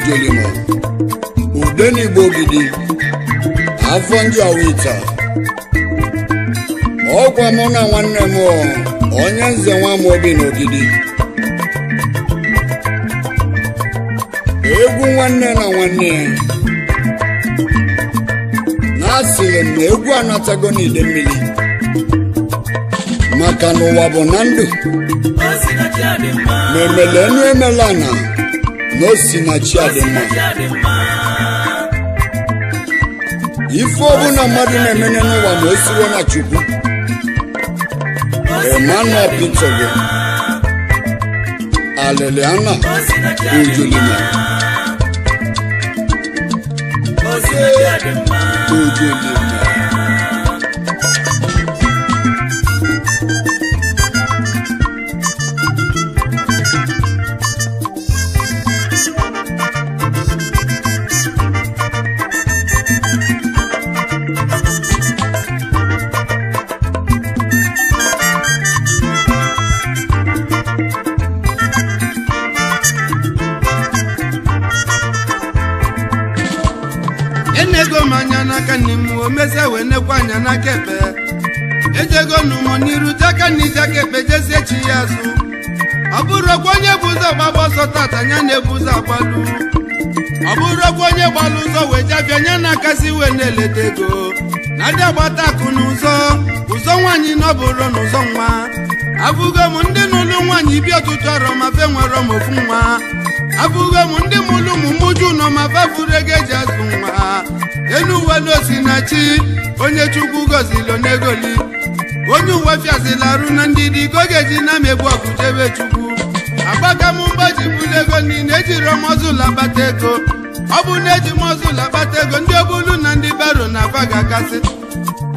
Ojolimo Udenigbo Ogidi afọ ndị Awita. Ọkwa mụ na nwanne m onye nze nwa m obi n'Ogidi. Egwu nwanne na nwanne na asịrị m na egwu anatago n'ide mmiri maka na ụwa bụ na ndụ ma emele enu emela na na o si na chi adị mma. Ife ọbụla mmadụ na-emene n'ụwa ma o siwo na Chukwu. Emmanuel Peter gị Aleliana Ojolimo Ojolimo. Enego m anya n'aka nne m, o mezie wee nekwa anya n'aka ekpe. Ejego n'ụmụ n'iru jaka na ijaka ekpe jezie chi ya azụ. Ọ bụrụkwa onye bụ ụzọ gbagba ọsọ tata nya na-ebu ụzọ agbalụ. Ọ bụrụkwa onye gbalụ ụzọ wee jabịa nya na-akasị wee na-eleta ego. Na ndị agbata akụ n'ụzọ ụzọ nwaanyị na ọ bụrụ n'ụzọ nwa. Abụgo m ndị n'ụlụ nwaanyị bi ọtụtụ arọ ma fe nwere m ofu nwa. Abụgo m ndị mụlụ ụmụ mụju nọ ma fa furu ego eji azụ nwa. Enu uwe n'osinachi onye Chukwu gọzili onegoli. Onye uwe fiazila arụ na ndị dị ka ọ ga-eji na megbu ọgụ jebe Chukwu. Agbaka m mbọ ji bulu ego niile ejiri mọzụlụ akpata ego. Ọ bụ na eji mọzụlụ akpata ego ndị obulu na ndị baro na afa ga-akasị.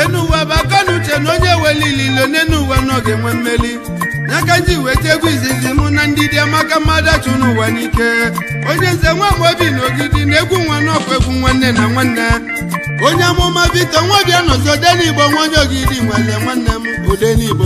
Enu uwe bụ aka na uche na onye welililo n'enu uwe na ọ ga-enwe mmeli. N'aka nji weta egwu izizi mụ na ndị dị amaka mmadụ achụ n'ụwa n'ike. Onye nze nwa m obi n'Ogidi na egwu nwa n'ọkwa egwu nwanne na nwanne. Onye amụma Victor Nwabia nọzi Odenigbo nwa onye Ogidi nwere nwanne m Odenigbo.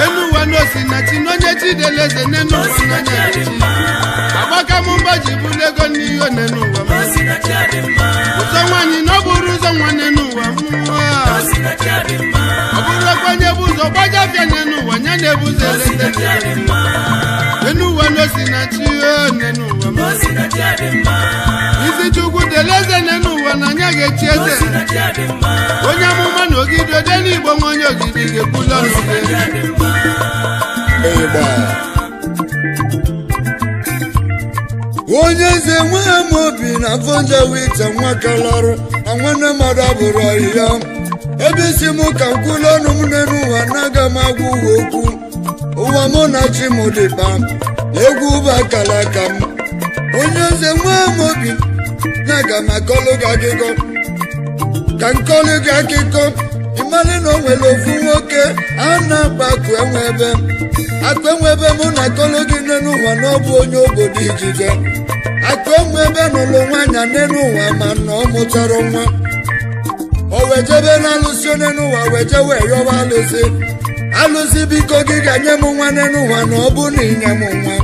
Enu ụwa n'osinachi na onye Chideleze n'enu ụwa n'onye echi. Agbaka m mbọ ji bulu ego n'ihe onenu ụwa m. Ụzọ nwaanyị na ọ bụrụ ụzọ nwanne n'ụwa mmụọ. Ọ bụrụkwa onye bụ ụzọ gbajafịa n'enu ụwa nya na-ebu ụzọ elete. Enu ụwa n'osinachi onenu ụwa m. Isi Chukwu deleze n'enu ụwa na anya ga-echi eze. Onye amụma na Ogidi Odenigbo nwa onye Ogidi ga-ekwulu ọnụ gị. Ịgba. Onye eze nwa m obi na afọ Awita nwa kalarụ na nwanne mmadụ abụrụ ọhịa. Ebe isi m ka m kwulu ọnụ m n'elu ụwa na-aga m agwa ụwa okwu. Ụwa mụ na chi m dịkpa egwu bụ akara aka m. Onye eze nwa m obi na-aga m akọlụ gị akụkọ. Ka nkọlụ gị akụkọ ịmalị na o nwere ofu nwoke a na-akpa akụ enwe ebe. Akụ enwe ebe mụ na akọlụ gị n'elu ụwa na ọ bụ onye obodo Ijije. Akụ enwe ebe nụlụ nwaanyị n'elu ụwa ma na ọ mụtara nwa. O wee jebe n'alụsị n'elu ụwa wee je wee yọwa alụsị. Alụsị biko gị ga-nye m nwa n'elu ụwa na ọ bụ na inye m nwa.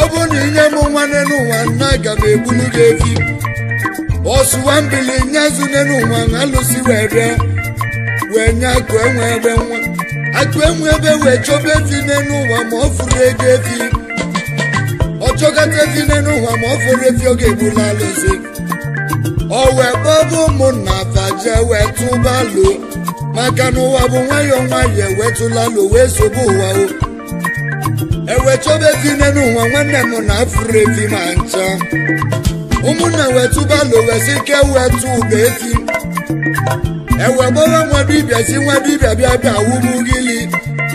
Ọ bụ na inye m nwa n'elu ụwa na aga m egbulu gị efi. Ọsụwa mbili nyezu n'elu ụwa alụsị wee rịa wee nye akụ enwe ebe nwa. Akụ enwe ebe wee chọba efi n'elu ụwa ma ọ furu ego efi. Ọ chọkata efi n'elu ụwa ma ọ furu efi ọ ga-egbula alụsị. O wee kpọba ụmụnna faje wee tụba alo maka na ụwa bụ nwayọọ nwayọọ ewetụla alo wee sobe ụwa o. Ewe chọba efi n'elu ụwa nwanne m na afụrụ efi ma ncha. Ụmụnna wee tụba alo wee sị ka wee tụ ụda efi. Ewe gbawa nwa dibịa si nwa dibịa bịa bịa wugbu gịlị.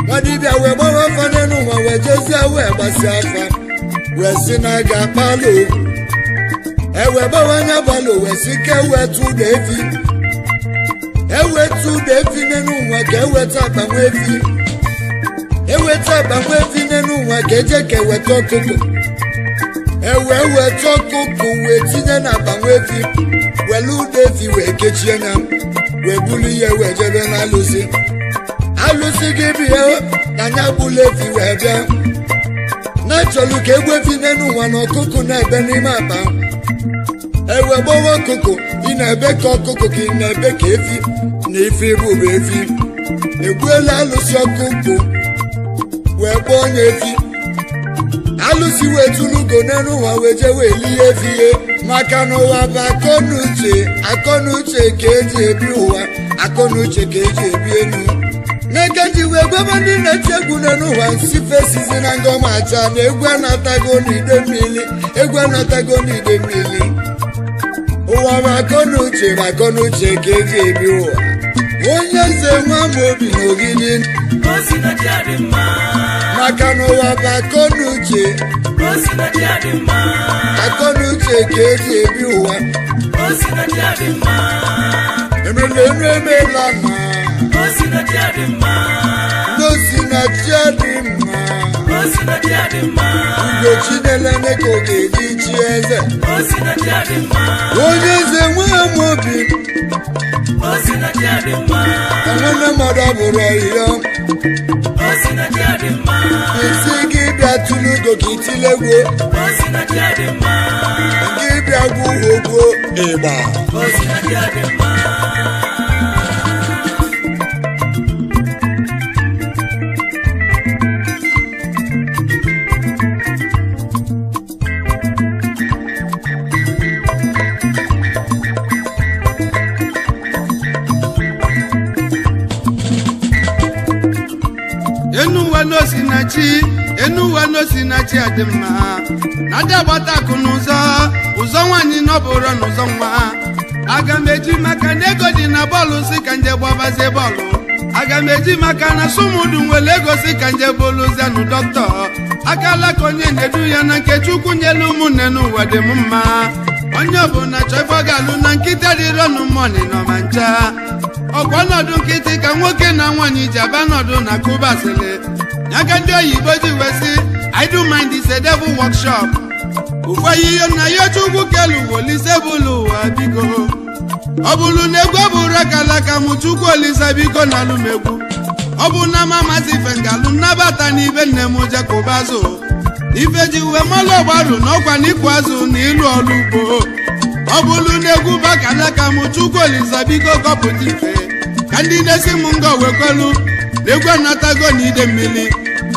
Nwa dibịa wee gbawa afa n'elu ụwa wee jezie wee gbasịa afa wee sị na aga akpalo. Ewe gbawa anya balo wee sị ka wee tụ ụda efi. Ewe tụ ụda efi n'elu ụwa ka eweta akpa nwa efi. Eweta akpa nwa efi n'elu ụwa ka eje ka eweta ọkụkọ. Ewe weta ọkụkọ wee tinye na akpa nwa efi. Welu ụda efi wee kechie ya wee bulu ihe wee jebe n'alụsị. Alụsị gị bịa na anya gbulu efi wee bịa. Na-achọlụ ka egwu efi n'elu ụwa na ọkụkụ na-ebe n'ime akpa. Ewe gbawa ọkụkụ, ị na-ebe ka ọkụkụ ka ị na-ebe ka efi na ife ibu bụ efi. Egbuela alụsị ọkụkụ wee gbaa onye efi. Alụsị wee tụrụ ugo n'elu ụwa wee jee wee lie efi ihe, maka na ụwa bụ akọnuche. Akọnuche ka eji ebi ụwa, akọnuche ka eji ebi elu. N'eke ji wee gwebe ndị na-eti egwu n'elu ụwa nsi fesizi na ngọma acha na egwu anatago n'ide mmiri, egwu anatago n'ide mmiri. Ụwa bụ akọnuche, bụ akọnuche ka eji ebi ụwa. Onye eze nwa m obi n'ogidi, maka na ụwa bụ akọnuche, akọnuche ka eji ebi ụwa. Emela enu, emela na n'osi na chi adị mma. Ugochi na-elene ka ọ ga-eji chi eze. Onye eze nwa m obi na nwanne mmadụ abụrụ ọyịya. Isi gị bịa tụlụ ugo ka itile egwu, gị bịa gwu ogwo ịgba. Enuwa n'osinachi, enuwa n'osinachi adị mma na ndị agbata akụ n'ụzọ ụzọ nwaanyị n'ọbụrụ n'ụzọ nwa. Aga m eji maka na ego dị na bọọlụ si ka nje gbabazie bọọlụ. Aga m eji maka na sumudu nwere ego si ka nje boluzianụ dọkịta. Akala ka onye na-edu ya na nke Chukwu nyelu ụmụnne n'ụwa dị m mma. Onye ọbụla chọọ ife ọ ga-alụ na nkịta dịrọnụ mọni nọ ma ncha. Ọkwa ọnọdụ nkịtị ka nwoke na nwaanyị ji aba nọdụ na Kuba sịrị ya ka ndị oyibo ji wee sị, "I do mind is a devil workshop." Ụfọdụ ihe na ya Chukwu kelu wolise bụlụ ụwa biko. Ọ bụrụ na egwu abụrụ akalaka mụ, Chukwu Olise biko na alụmegwu. Ọ bụ na mamazi ife ngalụ nnabata na ibe nne m jekụba azụ ife ji uwe mmalụ ọgbarụ na ọkwa na ịkụ azụ na ịlụ ọrụ ugbo. Ọ bụrụ na egwu bakalaka mụ, Chukwu Olise biko kọpụta ife ka ndị na-esi m ngọ wekwelu na egwu anatago na ide mmiri,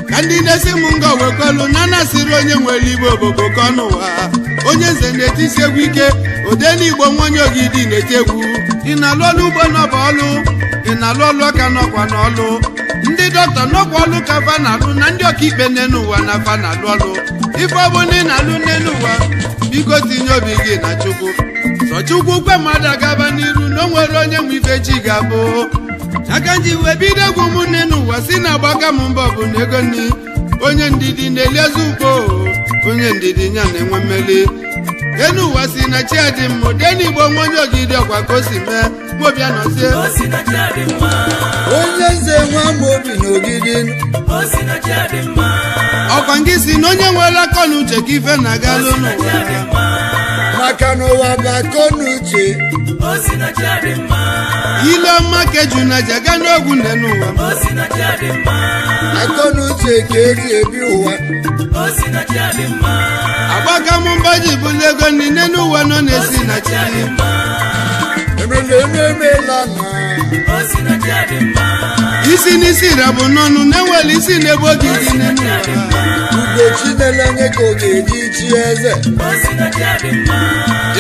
ka ndị na-esi m ngọ wekwelu na anasịrị onye nwere igbe obobo ka ọnụ ụwa. Onye nze na-etisi egwu ike, ode n'igbo nwa onye ogidi na-eti egwu. Ị na-alụ ọlụ ugbo n'ọba ọlụ, ị na-alụ ọlụ ọka n'ọkwa n'ọlụ, ndị dọkịta n'ọkwa ọlụ ka fa na-alụ, na ndị ọkaikpe n'enu ụwa na fa na-alụ ọlụ. Ife ọbụla ị na-alụ n'enu ụwa, biko tinye obi gị na Chukwu. Sọ Chukwu kwe mmadụ agaba n'iru na o nwere onye nwe ife chi ga-abụ. Aka nji wee bido egwu m nne n'ụwa si na agbaka m mbọ bụ na ego nni. Onye ndidi na-eli eze ugbo, onye ndidi ya na-enwe mmeli. Enu ụwa si na chi adị mma, ode n'igbo nwa onye ogidi ọkwa ka o si mee mobịa nọzie. Onye eze nwa m obi n'ogidi, Ọkwa ngị si na onye nwere akọ na uche ka ife na-agalụ n'ụwa. Maka na ụwa bụ akọnuche. Ile ọma ka eju na ji aga n'ogwu nne n'ụwa. Akọnuche ka eji ebi ụwa. Agbaka m mbọ ji bụlụ ego nne n'ụwa nọ na-esi na chi. Emela enu, emela na Isi n'isi rabụ n'ọnụ na-enwere isi na-ebe ogidi n'elu ụwa. Ugochi na-elenye ka ọ ga-eji chi eze.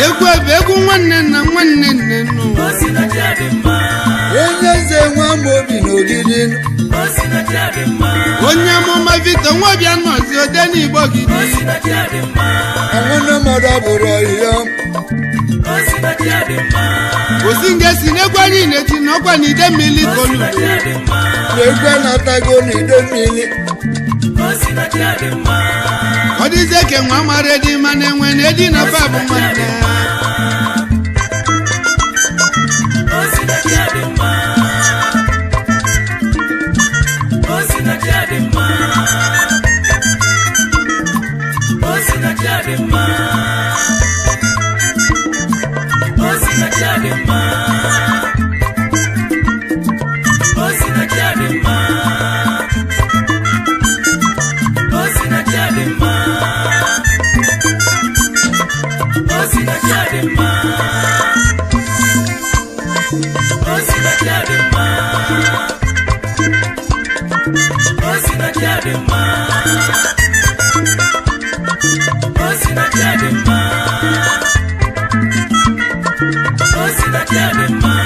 Egwu ebe egwu nwanne nna nwanne nne n'ụwa. Onye eze nwa m obi n'ogidi, Onye amụma Victor Nwobịa nọzi ode n'igbo gidi. Nwanne mmadụ abụrụ ọyịya. Osi nge si n'egwu anyị na-eti na ọkwa na ide mmiri koludo. Na egwu anatago n'ide mmiri. Ọ dịzie ka nwa mara edi mana enwe na edi na fa bụ nwanne. Osinachi adị mma. Osinachi adị mma. Osinachi adị mma. Osinachi adị mma.